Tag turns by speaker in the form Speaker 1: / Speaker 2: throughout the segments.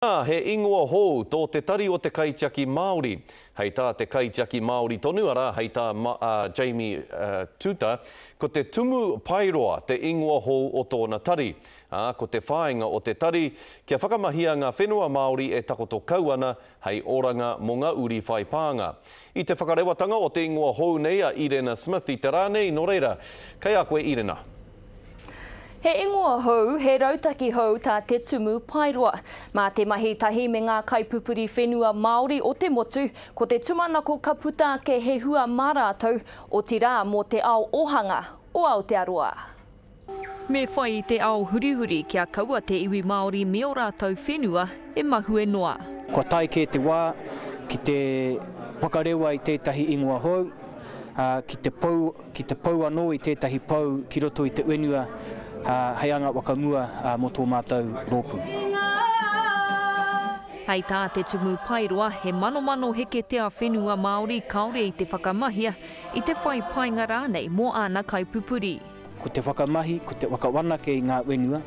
Speaker 1: Ā, he ingoa hou tō te Tari o te Kaitiaki Māori. Hei tā te Kaitiaki Māori tonu, arā, hei tā Jamie Tuuta, ko te Tumu Paeroa te ingoa hou o tōna tari. Ā, ko te whāinga o te tari, kia whakamahia ngā whenua Māori e takoto kau ana hei oranga mō ngā uri whai pānga. I te whakarewatanga o te ingoa hou nei a Irena Smith i te rā nei, nō reira, kei a koe Irena.
Speaker 2: He ingoa hou, he rautaki hou tā Te Tumu Paeroa. Mā te mahi tahi me ngā kaipupuri whenua Māori o te motu, ko te tumanako ka puta ake he hua mā rātou, otirā mō te ao ohanga o Aotearoa.
Speaker 3: Me whai i te ao hurihuri kia kaua te iwi Māori me ō rātou whenua e mahue noa.
Speaker 4: Kua tae kē te wā ki te whakarewa i tētahi ingoa hou, ā, ki te pou ki te pou anō i tētahi pou ki roto i te whenua hei anga whakamua mō tō mātou rōpū.
Speaker 3: Hei tā Te Tumu Paeroa, he manomano heketea whenua Māori kāore i te whakamahia, i te whai painga rānei mō āna kaipupuri.
Speaker 4: Ko te whakamahi, ko te whakawanake i ngā whenua,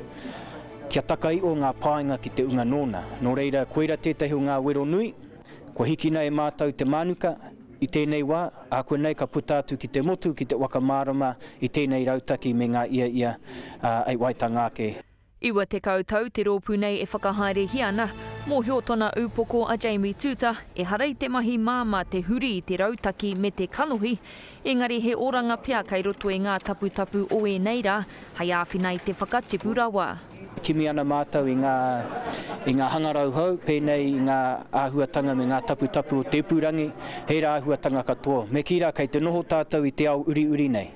Speaker 4: kia taka iho ngā painga ki te unga nōna. Nō reira, koira tētahi o ngā wero nui, kua hikina e mātou te mānuka, I tēnei wā, ākuanei ka puta atu ki te motu ki te whakamārama i tēnei rautaki me ngā iaia hei waitanga ake.
Speaker 3: 90 tau te rōpū nei e whakahaerehia ana. Mōhio tona ūpoko a Jamie Tuuta, ehara i te mahi māmā te huri i te rautaki me te kanohi, engari he oranga pea kei roto i ngā taputapu o ēnei rā hei āwhina i te whakatipu rawa.
Speaker 4: Kimi ana mātou i ngā, i ngā hangarau hou, pēnei i ngā āhuatanga me ngā taputapu o te ipurangi, hērā āhuatanga katoa. Me kī rā, kei te noho tātou i te ao uriuri nei.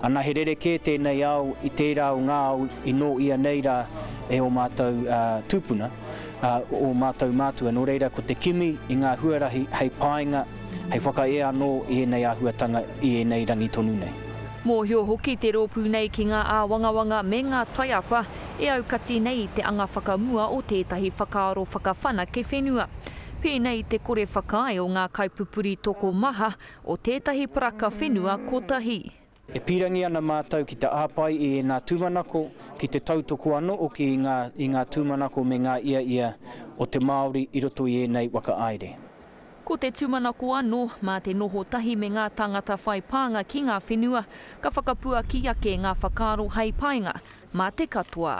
Speaker 4: Ana, he rerekē tēnei ao i tērā o ngā ao i nōia nei rā e ō mātou tūpuna, ō mātou mātua. Nō reira, ko te kimi i ngā huarahi hei painga, hei whakaea anō i ēnei āhuatanga i ēnei rangi tonu nei.
Speaker 3: Mōhio hoki te rōpū nei ki ngā āwangawanga me ngā taiapa e aukati nei i te anga whakamua o tētahi whakaaro whakawhanake whenua. Pēnei i te kore whakaae o ngā kaipupuri tokomaha o tētahi paraka whenua kotahi.
Speaker 4: E pīrangi ana mātou ki te hāpai i ēnā tūmanako, ki te tautoko anō hoki i ngā, i ngā tūmanako me ngā iaia o te Māori i roto i ēnei whakahaere.
Speaker 3: Ko te tūmanako anō, mā te noho tahi me ngā tāngata whai pānga ki ngā whenua, ka whakapuaki ake ngā whakaaro hei painga mā te katoa.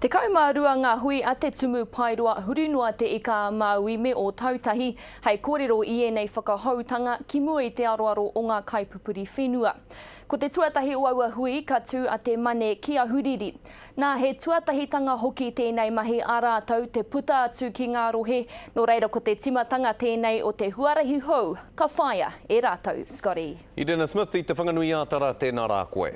Speaker 2: 12 ngā hui a Te Tumu Paeroa huri noa Te Ika-a-Māui me Ōtautahi hei kōrero i ēnei whakahoutanga ki mua i te aroaro o ngā kaipupuri whenua. Ko te tuatahi o aua hui ka tū a Te Mane ki Ahuriri. Nā, he tuatahitanga hoki tēnei mahi a rātou te puta atu ki ngā rohe, nō reira ko te timatanga tēnei o te huarahi hou ka whāia e rātou. Scotty.
Speaker 1: Irena Smith i Te Whanganui-ā-Tara, tēnā rā koe.